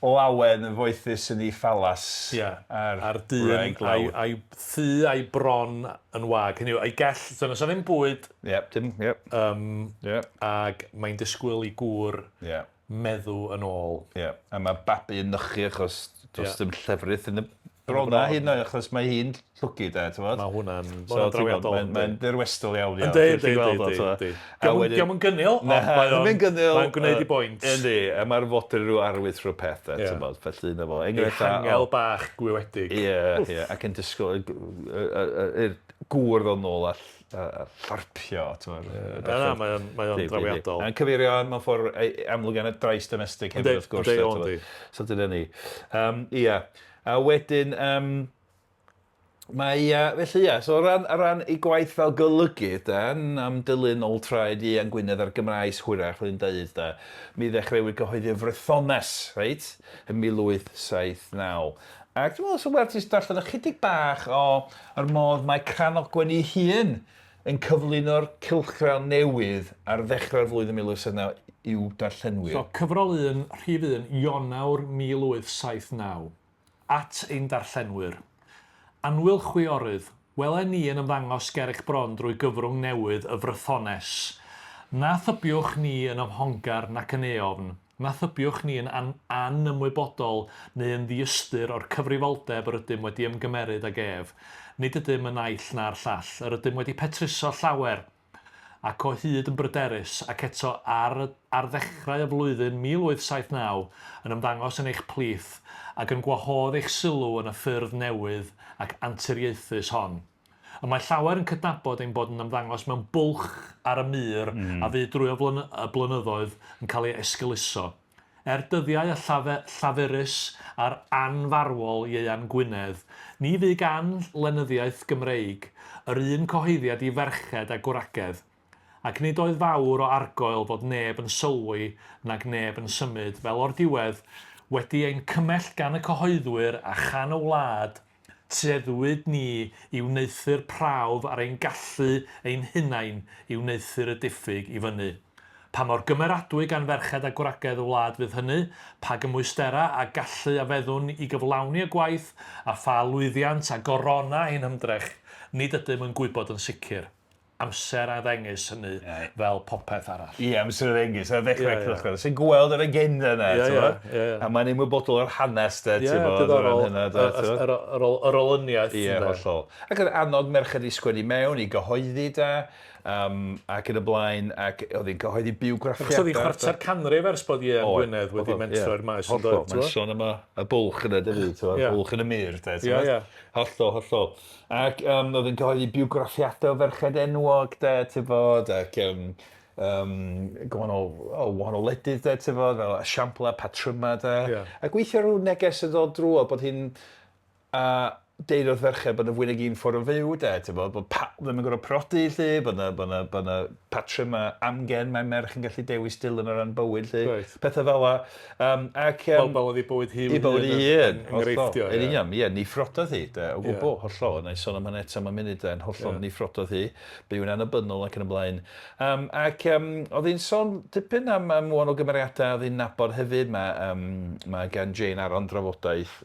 lawen yn foethus yn ei phalas a'r a'r dyn a'i, a'i thŷ a'i bron yn wag. Hynny yw, a'i gell, so nes ddim bwyd. Yep, dim, yep. Yep. Ag mae'n disgwyl i gŵr yeah. meddw yn ôl. Ie, yeah. A mae babi yn nychu achos does yeah. dim llefrith yn y brona hyd yn oed achos mae hi'n llwgu de, ti'n gwbod? Mae hwnna'n so, drawiadol. Mae'n mae dirwestol iawn iawn. Yndi, yndi, yndi. Dio'm yn gynnil, ond mae o'n gynnil. Mae'n gwneud i boint. Yndi, a mae'r fodr rhyw arwydd trwy'r peth, de, ti'n gwbod? Felly, na fo. Ei hangel bach gwywedig. Ie, ie, ac yn disgwyl i'r gŵr ddod nôl a llarpio, ti'n gwbod? Na, na, mae o'n drawiadol. A'n cyfeirio mewn ffordd amlwg yn y drais domestig hefyd, wrth gwrs. Yndi, yndi. So dyna ni. Ia. A wedyn, mae, felly ia, so o ran, o ran ei gwaith fel golygydd, de, am dilyn ôl traed Ieuan Gwynedd a'r Gymraes hwyrach, fel i'n deud, de, mi ddechreuwyd gyhoeddi'r Frythones, reit, yn 1879. Ac dwi'n meddwl, sy'n werth i darllen ychydig bach o yr modd mae Cranogwen ei hun yn cyflwyno'r cylchgrawn newydd ar ddechrau'r flwyddyn 1879 i'w darllenwyr. So, cyfrol 1, rhif 1, Ionawr 1879. At ein darllenwyr. Annwyl chwiorydd, wele ni yn ymddangos ger eich bron drwy gyfrwng newydd y Frythones. Na thybiwch ni yn ymhongar nac yn eofn, na thybiwch ni yn an anymwybodol neu yn ddiystyr o'r cyfrifoldeb yr ydym wedi ymgymeryd ag ef. Nid ydym y naill na'r llall. Yr ydym wedi petruso llawer, ac o hyd yn bryderus, ac eto ar ar ddechrau y flwyddyn 1879 yn ymddangos yn eich plith ac yn gwahodd eich sylw yn y ffyrdd newydd ac anturiaethus hon. Y mae llawer yn cydnabod ein bod yn ymddangos mewn bwlch ar y mur a fu drwy y blynyddoedd yn cael ei esgeuluso. Er dyddiau y llafe, llafurus a'r anfarwol Ieuan Gwynedd, ni fu gan lenyddiaeth Gymreig yr un cyhoeddiad i ferched a gwragedd, ac nid oedd fawr o argoel fod neb yn sylwi nag neb yn symud, fel o'r diwedd, wedi ein cymell gan y cyhoeddwyr a chan y wlad, tueddwyd ni i wneuthur prawf ar ein gallu ein hunain i wneuthur y diffyg i fyny. Pa mor gymeradwy gan ferched a gwragedd y wlad fydd hynny, pa gymwysterau a gallu a feddwn i gyflawni y gwaith, a pha lwyddiant a gorona ein hymdrech, nid ydym yn gwybod yn sicr. Amser a ddengys hynny fel popeth arall. Ie, amser a ddengys, ar ddechrau cylchgrawn. Sy'n gweld yr agenda yna, ti'n gwbod? A mae'n ymwybodol o'r hanes, de, ti'n gwbod? Ie, diddorol. Yr olyniaeth. Ie, hollol. Ac yn annog merched i sgwennu mewn, i gyhoeddi, de. Ac yn y blaen, ac oedd hi'n cyhoeddi bywgraffiadau. Achos oedd hi'n chwarter canrif ers bod Ieuan Gwynedd wedi mentro i'r maes yn doedd? Hollol, mae'n sôn am y bwlch yna, dydy, y bwlch yn y mur, de, ti'n yeah. Hollol, hollol. Ac oedd hi'n cyhoeddi bywgraffiadau o ferched enwog, de, ti'n bod, ac gwahanol, o, wahanol wledydd, de, ti'n bod, fel esiamplau, patrymau, de. Yeah. Ac weithiau rhyw neges yn dod drwodd bod hi'n A deud wrth ferched bod 'na fwy nag un ffordd o fyw 'de, t'bod, bod pawb ddim yn gorfod prodi 'lly, bod 'na bod 'na bod 'na patryma amgen mae merch yn gallu dewis dilyn o ran bywyd 'lly. Reit. Petha fel 'a. Ac yym... Wel, fel oedd ei bywyd hi ei bywyd hi hun. Hollol. Yn union, ie, ni phrododd hi 'de, o gwbwl, hollol. Wna i sôn am hynny eto mewn munud 'de, yn hollol, ni phrododd hi, byw'n annibynnol ac yn y blaen. Ac oedd hi'n sôn dipyn am am wahanol gymeriadau oedd hi'n nabod hefyd. Mae yym mae gan Jane Aaron drafodaeth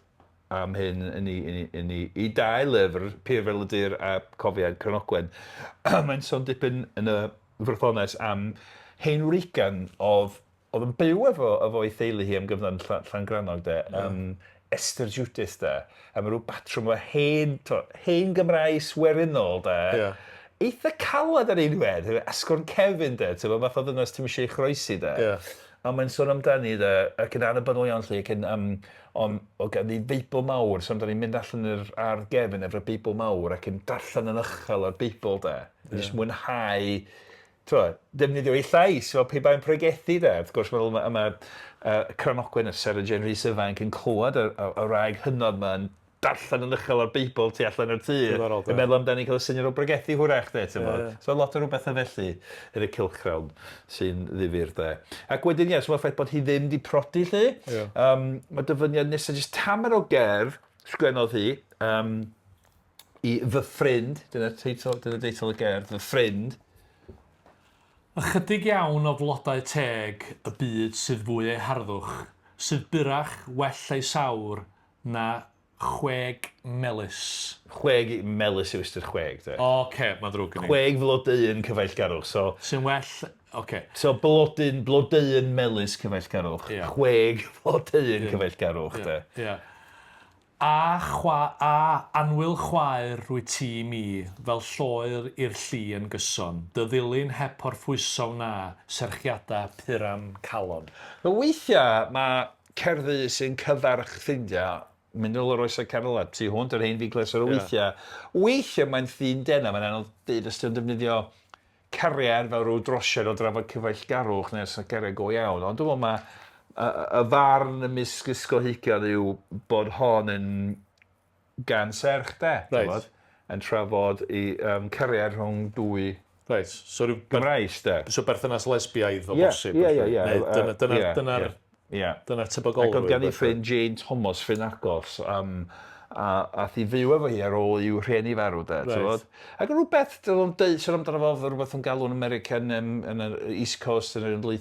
am hyn yn ei, yn ei, yn ei, ei dau lyfr, Pur Fel y Dur a Cofiad Cranogwen. Mae'n sôn dipyn yn y Frythones am hen wreigan oedd, oedd yn byw efo, efo ei theulu hi am gyfnod yn Llan, Llangrannog de, yeah. Esther Judith de, a mae rhyw batrwm o hen, to, hen Gymraes werinol de, yeah. Eitha calad ar un wedd, asgwrn cefn de, ti'n fath o ddynas ti'm eisiau ei chroesi de. Yeah. A mae'n sôn amdani de, ac yn annibynnol iawn 'lly, ac yn yym on- o'dd ganddi Feibl mawr, so amdani'n mynd allan i'r ardd gefn efo'r Beibl mawr ac yn darllen yn uchel o'r Beibl de. Yeah. Jyst mwynhau, t'mo', defnyddio ei llais fel pe bai'n pregethu de. Wrth gwrs ma' ma' ma' Cranogwen a Sarah Jane Rhys ifanc yn clywed y y y wraig hynod 'ma yn darllen yn uchel o'r Beibl tu allan i'r tŷ. Diddorol, de. Yn meddwl amdani cael y syniad o bregethu hwrach, de, ti'n Ie, ie. So lot o ryw bethau felly yn y cylchgrawn sy'n ddifyr, de. Ac wedyn, ie, so mae'r ffaith bod hi ddim 'di prodi, 'lly. Ie. Mae dyfyniad nesaf jyst tamed o gerdd sgwennodd hi i fy ffrind, dyna teitl, dyna deitl y gerdd, Fy Ffrind. Ychydig iawn o flodau teg y byd sydd fwy eu harddwch, sydd burach, well eu sawr, na chweg melys. Chweg melys yw ystyr chweg, de. Ocê, mae'n ddrwg gen i. Chweg flodeuyn cyfeillgarwch, so... Sy'n well, ocê. So blodyn, blodeuyn melys cyfeillgarwch. Ia. Chweg flodeuyn cyfeillgarwch, de. Ia. A chwa, a annwyl chwaer rwyt ti i mi, fel lloer i'r lli yn gyson, dy ddilyn hep orffwyso wna serchiadau puram calon. Wel weithiau mae cerddi sy'n cyfarch ffrindiau, mynd nôl o'r oesau canol a tu hwnt yr hen figles ar y weithiau. Weithiau mae'n ffin denau, mae'n anodd deud os ti'n defnyddio cariad fel rhyw drosiad o drafod cyfeillgarwch neu os gariad go iawn, ond dwi'n meddwl mae y, y farn ymysg ysgolheigion yw bod hon yn gan serch de, right. yn trafod i cariad rhwng dwy Reit, so rhyw... Gymraes, de. So berthynas lesbiaidd o bosib. Ie, ie, ie. Neu dyna, dyna, dyna'r yeah. dyna'r tebygolrwydd. Ac oedd gan ei ffrind Jane Thomas, ffrind agos, a ath i fyw efo hi ar ôl i'w rhieni farw, de, right. Ti'n Ac rhywbeth, dyn nhw'n deud, sôn amdano fo, rhywbeth yn galw'n America yn, yn yr East Coast yn yr Unol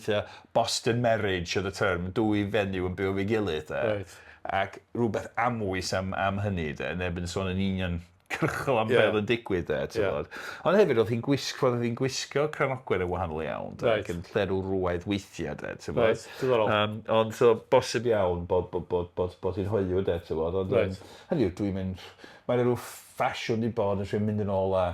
Boston marriage oedd y term, dwy fenyw yn byw efo'i gilydd, de. Right. Ac rhywbeth amwys am, am hynny, de, neb yn sôn yn union cyrchol am yeah. beth yn digwydd de, ti'n yeah. Ond hefyd, oedd hi'n gwisgo, oedd hi'n gwisgo Cranogwen yn wahanol iawn, de, right. ac yn llerw rwaidd weithiau, de, ti'n bod. Right, diddorol. Ond so, bosib iawn bod, bod, bod, bod, bod hi'n hoyw, de, ti'n bod. Ond, right. Hynny yw, dwi'n mynd, mae'n rhyw ffasiwn di bod yn rhywun mynd yn ôl a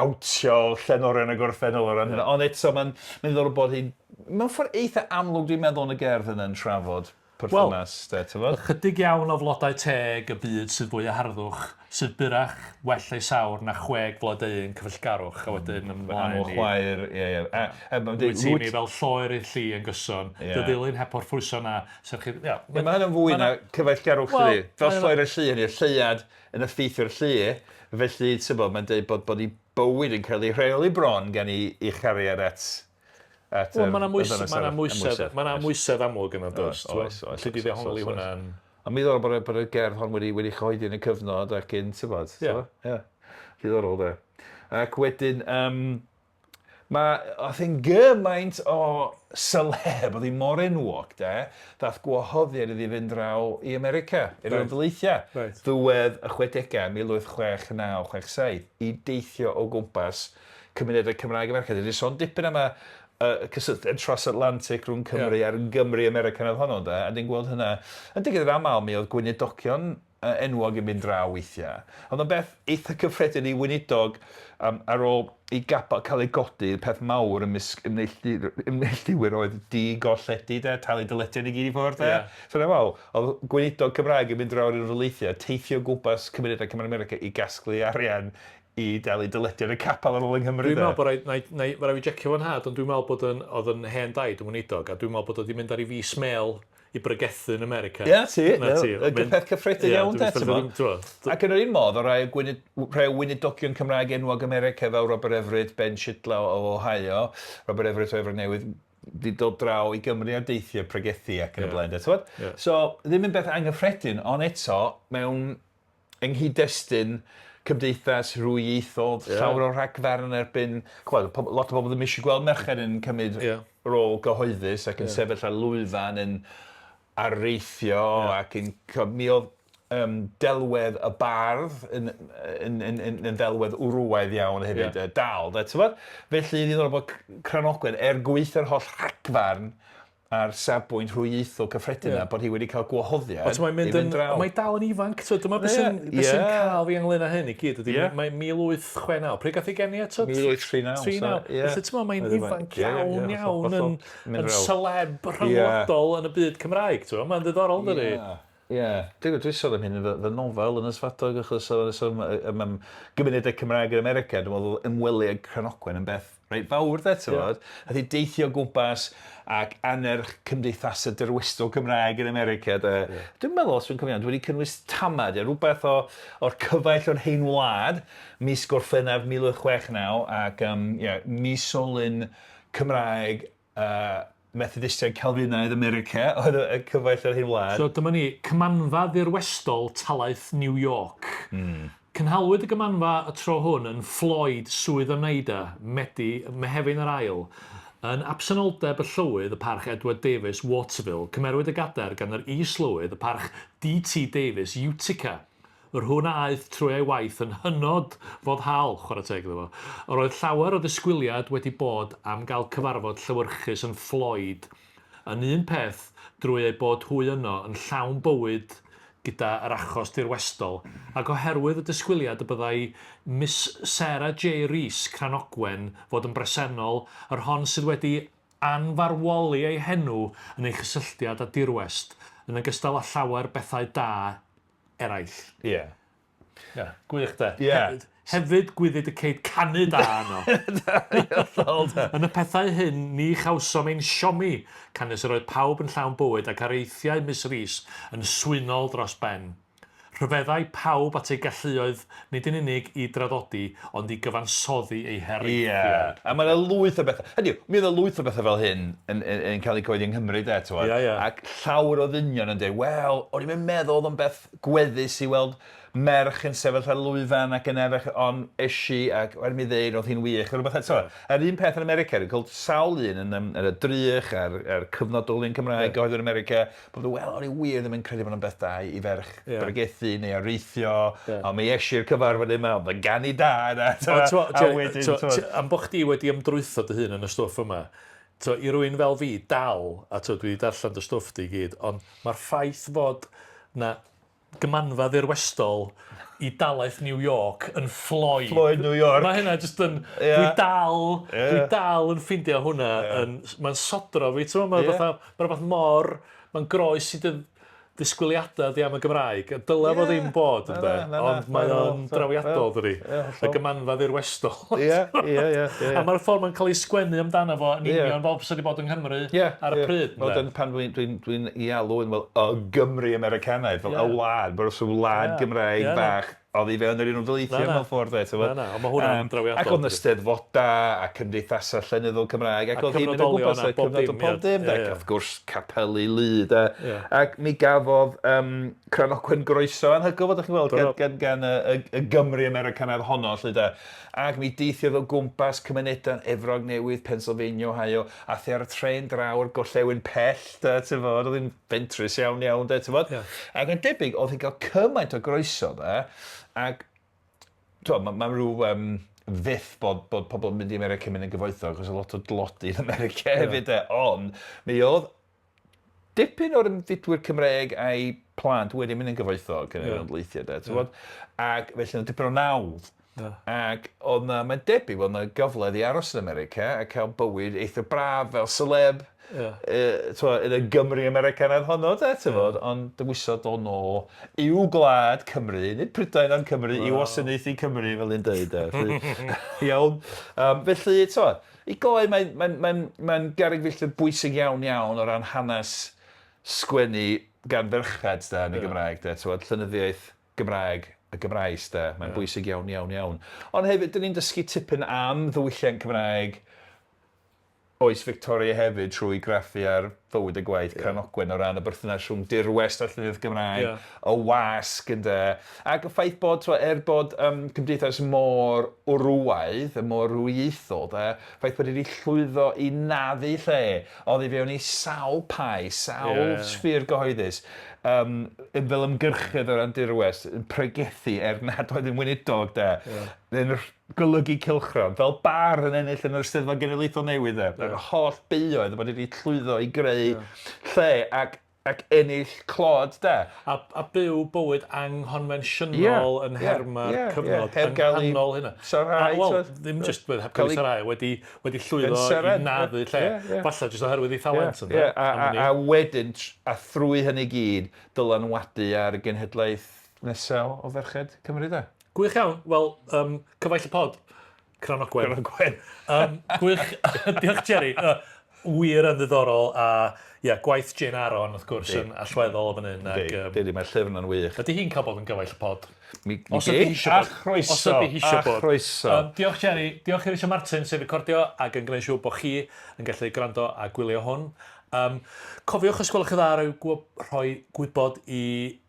awtio llenorion y gorffennol o ran hynna. Ond eto, mae'n mae'n ddiddorol bod hi'n, mewn ffordd eitha amlwg dwi'n meddwl yn y gerdd yna'n trafod perthynas, de, ti'n Wel, ychydig iawn o flodau teg y byd sydd fwy o harddwch, sydd burach, well ei sawr na chweg flodeuyn cyfeillgarwch, a wedyn ymlaen i... Aml chwaer, ie, ie. A, a, Wyt ti'n mi fel lloer i'r lli yn gyson, dy ddilyn heb orffwyso na serchu... Ia. Mae hynny'n fwy na cyfeillgarwch, dydi? Fel lloer i'r lli, hynny, y lleuad yn effeithio'r lli, felly, ti'n bod, mae'n deud bod, bod ei bywyd yn cael ei rheoli bron gan ei, ei chariad at at Wel, mae 'na mwys- mae 'na amwysedd, mae 'na amwysedd amlwg yna, does? Oes, oes. Alli di ddehongli hwnna'n... A mi ddiddorol bod y, bod y gerdd hon wedi, wedi chyhoeddi yn y cyfnod ac yn, ti'n bod? Ie. Ie. Diddorol, de. Ac wedyn, mae, oedd hi'n gymaint o celeb, oedd hi mor enwog, de, ddath gwahoddiad iddi fynd draw i America, i'r Reit. Unol Daleithiau. Reit. Ddiwedd y 60au, 1869, 67, i deithio o gwmpas cymunedau Cymraeg America. Dwi wedi sôn dipyn am y cysylltiad transatlantic rhwng Cymru yeah. a'r Gymru Americanaidd honno, de, a dwi'n gweld hynna. Yn digwydd yn aml, mi oedd gweinidogion enwog yn mynd draw weithiau. Ond o'n beth eitha cyffredin i weinidog um, ar ôl i gapel cael ei godi, peth mawr ymysg ymneilltuwyr oedd di-golledu, de, talu dyledion i gyd i ffwrdd, de. Yeah. So na fel, oedd gweinidog Cymraeg yn mynd draw i'r Unol Daleithiau, teithio o gwmpas cymunedau Cymraeg America i gasglu arian i dalu dyledion y capel ar ôl yng Nghymru. Dwi'n meddwl bod rhaid, na, na, mae rhaid fi jecio fy nhad, ond dwi'n meddwl bod yn, oedd yn hen daid yn weinidog, a dwi'n meddwl bod o wedi mynd ar ei fis mêl i bregethu yn America. Ie, ti. Na ti. Y peth cyffredin iawn, de, ti'n bod. Ac yn yr un modd, o rai o gweinid, rhai o weinidogion Cymraeg enwog America fel Robert Everett, Ben Shidlow o Ohio, Robert Everett o Efrog Newydd, di dod draw i Gymru ar deithiau pregethu ac yn y blaen, de, ti'n bod? So, ddim yn beth anghyffredin, ond eto, mewn yng nghyd-destun cymdeithas rwyieithol, yeah. llawer o rhagfarn yn erbyn, chwel, lot o bobl ddim eisiau gweld merched yn cymryd yeah. rôl gyhoeddus ac yn yeah. sefyll ar lwyfan yn areithio yeah. ac yn... Mi oedd um, delwedd y bardd yn, yn, yn, yn, yn ddelwedd wrwaidd iawn hefyd, yeah. dal, da, ti'n Felly, ddiddorol bod Cranogwen, er gweithio'r holl rhagfarn, a'r safbwynt rhwyieithol cyffredin yna, bod hi wedi cael gwahoddiad Ond mae'n mynd yn, mae dal yn ifanc, so dyma beth sy'n yeah. sy cael fi ynglyn â hyn i gyd, ydy, yeah. mae 1869, pryd gath ei geni eto? 1839. 39. Yeah. Felly ti'n mae'n ifanc iawn, iawn, yn, yn celeb rhyngwladol yn y byd Cymraeg, ti'n mae'n ddiddorol, dydy? Ie. Dwi'n gwybod, dwi'n sôn am hyn yn fy, fy nofel yn Ysfadog, achos o'n sôn am, am gymunedau Cymraeg yn America, dwi'n meddwl ymwely ag Cranogwen yn beth reit fawr, de, ti'n yeah. Nath i deithio gwmpas ac annerch cymdeithasau dirwestol Cymraeg yn America, de. Yeah. Dwi'n meddwl, os dwi'n cofio, dwi wedi cynnwys tamad, ie, rhywbeth o, o'r cyfaill o'r hen wlad, mis Gorffennaf 1869, ac um, yeah, misolyn Cymraeg Methodistiaid Calfinaidd America oedd y cyfaill ar hen wlad. So dyma ni, Cymanfa Ddirwestol Talaith New York. Mm. Cynhalwyd y gymanfa y tro hwn yn Floyd, Swydd Oneida, Medi, Mehefin yr Ail. Yn absenoldeb y llywydd, y parch Edward Davies, Waterville, cymerwyd y gadair gan yr is-lywydd, y parch D.T. Davies, Utica. Yr hwn a aeth trwy ei waith yn hynod foddhaol, chwarae teg iddo fo. Yr oedd llawer o ddisgwyliad wedi bod am gael cyfarfod llewyrchus yn Floyd, yn un peth drwy eu bod hwy yno yn llawn bywyd gyda yr achos dirwestol, ac oherwydd y disgwyliad y byddai Miss Sarah J. Rees, Cranogwen, fod yn bresennol, yr hon sydd wedi anfarwoli ei henw yn ei chysylltiad â dirwest, yn ogystal â llawer bethau da eraill. Ie. Yeah. Yeah, gwych de. Yeah. Hefyd gwyddid y ceid canu da yno. Yn y pethau hyn, ni chawsom ein siomi, canys yr oedd pawb yn llawn bywyd ac areithiau Miss Rees yn swynol dros ben. Rhyfeddai pawb at ei galluoedd nid yn unig i draddodi, ond i gyfansoddi ei hereithiau. Ie, a mae yna lwyth o bethau. Hynny yw, mi oedd yna lwyth o bethau fel hyn yn, yn, yn cael eu cyhoeddi yng Nghymru, de, ti'n Ie, ie. Ac llawer o ddynion yn dweud, wel, o'n i'n meddwl oedd o'n beth gweddus i weld merch yn sefyll ar lwyfan ac yn edrych, ond es i ac wedi mi ddeud, oedd hi'n wych, rhywbeth eto. A'r un peth yn America, dwi'n cael sawl un yn, yn y drych a'r, ar cyfnodolyn Cymraeg yeah. gyhoeddwyr America, Bod wel, o'n i wir ddim yn credu bod o'n beth da i ferch yeah. bregethu neu areithio, yeah. ond mi es i'r cyfarfod yma, ond yn ganu da yna. A wedyn, am bod chdi wedi ymdrwytho dy hun yn y stwff yma, to, i rywun fel fi, dal, a to, dwi wedi darllen dy stwff di i gyd, ond mae'r ffaith fod na gymanfa ddirwestol i dalaith New York yn Floyd. Floyd, New York. Mae hynna jyst yn... Yeah. Dwi dal, yeah. dwi dal yn ffindio hwnna. Yeah. Yn, mae'n sodro fi, ti'n meddwl, yeah. Mae'n rhywbeth mor... Mae'n groes i dy ddisgwyliadau di am y Gymraeg. Dyle yeah. fo ddim bod, ynde? Ond mae o'n drawiadol, dydi? Y gymanfa ddirwestol. Ie, ie, ie. A mae'r ffordd mae'n cael ei sgwennu amdano fo yn union fel fysa wedi bod yng Nghymru ar y pryd. Wel, dyna pan dwi'n dwi, dwi i alw yn fel y Gymru Americanaidd, fel y wlad, bod oes wlad Gymraeg bach oddi fewn yr Unol Daleithiau mewn ffordd, de, Na, na, ond mae hwnna'n drawiadol. Ac oedd 'na steddfodau a cymdeithasau llenyddol Cymraeg, ac oedd hi'n mynd o gwmpas, a cyfnod o pob dim, ac wrth gwrs capeli lu, de. Ac mi gafodd um, Cranogwen groeso anhygoel, fel ydych chi'n gweld, gan, gan, gan y, y, y Gymru Americanaidd honno, lly de. Ac mi deithiodd o gwmpas cymunedau yn Efrog Newydd, Pennsylvania, Ohio, a the ar y tren draw o'r gorllewin pell, de, ti'n fod, oedd hi'n fentrus iawn iawn, de, ti'n fod. Yeah. Ac yn debyg, oedd hi'n cael cymaint o groeso, de, ac, ti'n mae ma rhyw um, fyth bod, bod pobl yn mynd i America yn mynd yn gyfoethog, achos lot o dlodi yn America yeah. hefyd, de, ond mi oedd dipyn o'r ymfudwyr Cymreig a'i plant wedi mynd yn gyfoethog yn yr Unol Daleithiau, de, ti'n gwbod? Ac felly oedd dipyn o nawdd. Ac oedd 'na, mae'n debyg, oedd 'na gyfle iddi aros yn America a cael bywyd eitha braf fel celeb t'mo', yn y Gymru Americanaidd honno, de, ti'n gwbod, ond dewisodd dod nôl i'w gwlad Cymru, nid Prydain ond Cymru, i wasanaethu Cymru, fel un dweud, de. Felly, iawn. Felly, t'mo', i gloi, mae'n mae'n mae'n mae'n garreg filltir bwysig iawn iawn o ran hanes sgwennu gan ferched, de, yn y Gymraeg, de, t'mod, llenyddiaeth Gymraeg, y Gymraes, de. Mae'n bwysig iawn, iawn, iawn. Ond hefyd, 'dyn ni'n dysgu tipyn am ddiwylliant Cymraeg oes Victoria hefyd trwy graffu ar fywyd a gwaith Cranogwen o ran y berthynas rhwng dirwest a llenyddiaeth Gymraeg, y wasg ynde, ac y ffaith bod, tibod, er bod yym cymdeithas mor wrywaidd, a mor rywiaethol de, ffaith bod hi 'di llwyddo i naddu lle oddi fewn i sawl pae, sawl sffîr gyhoeddus, yym fel ymgyrchydd o ran dirwest, yn pregethu er nad oedd yn weinidog de. Yn golygu cylchgrawn, fel bardd yn ennill yn yr Eisteddfod Genedlaethol newydd de. Yr holl beuoedd bod wedi llwyddo i greu lle ac ac ennill clod de. A a byw bywyd anghonfensiynol yn nhermau'r cyfnod heb gael ei yng nghanol hynna. Sarhau. Wel, ddim jyst heb gael ei sarhau, wedi wedi llwyddo i naddu lle. Falle jyst oherwydd ei thalent ynde. Ie, a a wedyn a thrwy hynny gyd dylanwadu ar y genhedlaeth nesa o ferched Cymru de. Gwych iawn. Wel, um, cyfaill y pod, Cranogwen. Cranogwen. Gwych. Diolch, Jerry. Wir yn ddiddorol a yeah, gwaith Jane Aaron, wrth gwrs, yn allweddol o fan hyn. Ac, Ydy, mae'r llyfr yna'n wych. Ydy hi'n cael bod yn gyfaill y pod? Mi, mi Os ydy hi eisiau bod. A chroeso. Os ydy hi eisiau bod. A chroeso. Diolch, Jerry. Diolch i Richard Martin sy'n recordio ac yn gwneud siŵr bod chi yn gallu gwrando a gwylio hwn. Yym, cofiwch os gwelwch yn dda roi gw- rhoi gwybod i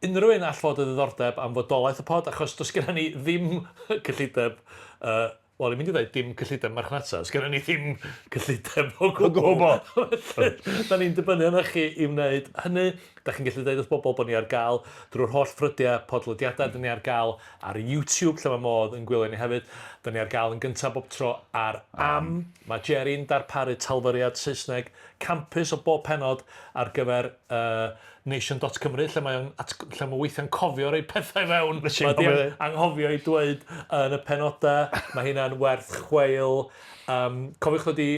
unrhyw un all fod o ddiddordeb am fodolaeth y pod, achos does genna ni ddim cyllideb, yy, wel, o'n i'n mynd i ddweud dim cyllideb marchnata, does genna ni ddim cyllideb o gwbl. Felly, da ni'n dibynnu arnoch chi i wneud hynny. Da chi'n gallu dweud wrth bobl bod ni ar gael drwy'r holl ffrydiau podlediadau, da ni ar gael ar YouTube lle mae modd yn gwylio ni hefyd. Da ni ar gael yn gyntaf bob tro ar Am. Mae Jerry'n darparu talfyriad Saesneg campus o bob pennod ar gyfer uh, nation dot cymru lle mae o'n lle mae weithiau'n cofio rhoi pethau fewn. Mae di anghofio i dweud yn y penodau. Mae hynna'n werth chweil. Cofiwch ddod i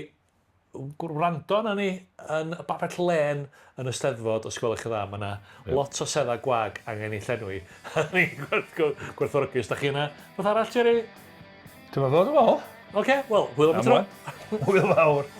gwrando arna ni yn y babell lên yn y Steddfod os gwelwch yn dda. Mae yna lot o seddau gwag angen eu llenwi. Ni'n gwerthfawrogi os da chi yna. Beth arall, Jerry? Dyma fo, dwi'n meddwl. Oce, wel, hwyl am y tro. Hwyl fawr.